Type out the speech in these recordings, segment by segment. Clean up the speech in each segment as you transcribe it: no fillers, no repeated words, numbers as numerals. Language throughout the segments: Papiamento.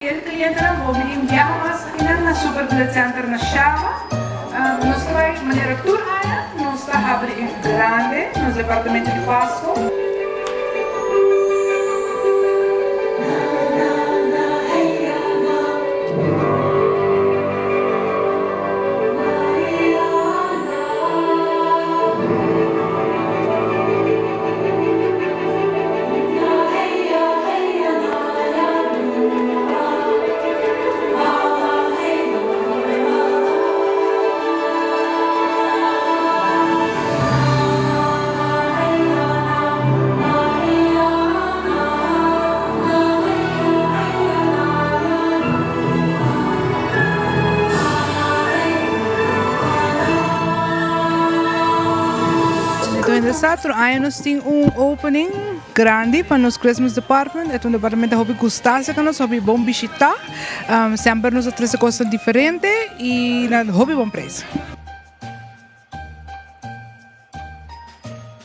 Fiel clientenan bo bini un biaha mas akinan na Super Bullet Center na Shaba. Nos ta bai manera tur aña nos ta habri en grande nos departamento di Pasco. Tur aña nos tin un opening Grandi pa nos Christmas Department. E ta un departamento hopi gusta cerca nos, hopi bon bishita. Semper nos ta trece cosnan diferente y na hopi bon prijs.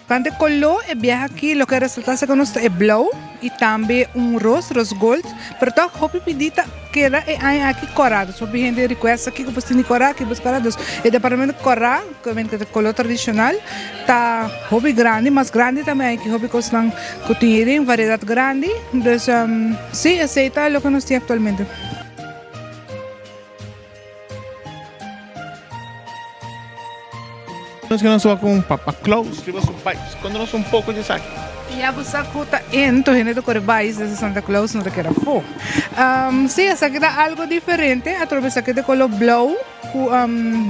Tocante color e biaha aki loke a resalta cerca nos ta e blauw y tambe un roos, roos gold, pero toch hopi pidi ta keda e aña aki cora. Dus hopi hende request aki cu bo tin di cora, aki bo cora. Dus e departamento cora, cu ta color tradicional, Ta hopi grandi, mas grandi tambe hay ki hopi kosnan ku tin ei den, variedat grandi. Dus si, esei ta loke nos tin aktualmente. Nos ke nos wak un Papa Claus riba su bais. Konta nos un poko di esaki. Ya bo sa ku ta ento hende ta kore bais desde Santa Claus no ta keda afó. Si, esaki ta algo diferente, atrobe esaki ta kolo blou. Ku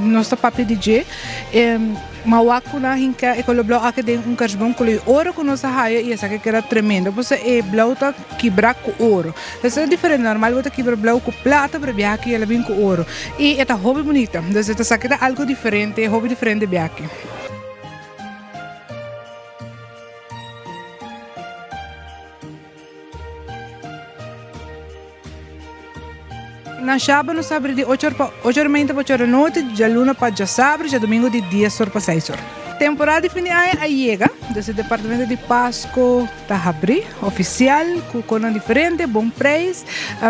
nos ta papia di dje, e ma wak ku nan hinka e kolo blou aki den un kersboom kolo di oro ku nos a haya i esaki keda tremendo pasobra e blou ta kibra ku oro. Esei ta diferente, normal bo ta kibra blou ku plata pero biaha aki el a bin ku oro i e ta hopi bunita. Entonces esaki ta algo diferente, hopi diferente biaha aki. Na Shaba nos ta habri di ocho or pa ocho or meinta pa ocho or anochi, djaluna pa djasabra, djadomingo di dies or pa seis or. Temporada di fin di aña a yega, dus e departamento di Pasco ta habri oficial cu conan diferente, bon prijs.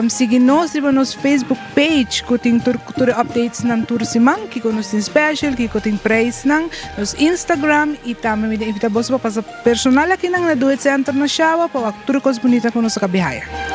Sigui nos riba nos Facebook page cu tin tur tur e updates nan tur siman, kico nos tin special, kico tin prijsnan, nos Instagram y tambe mi ta invita boso pa pasa personal akinan na Do It Center na Shaba pa wak tur e cos bunita cu nos a cabi haya.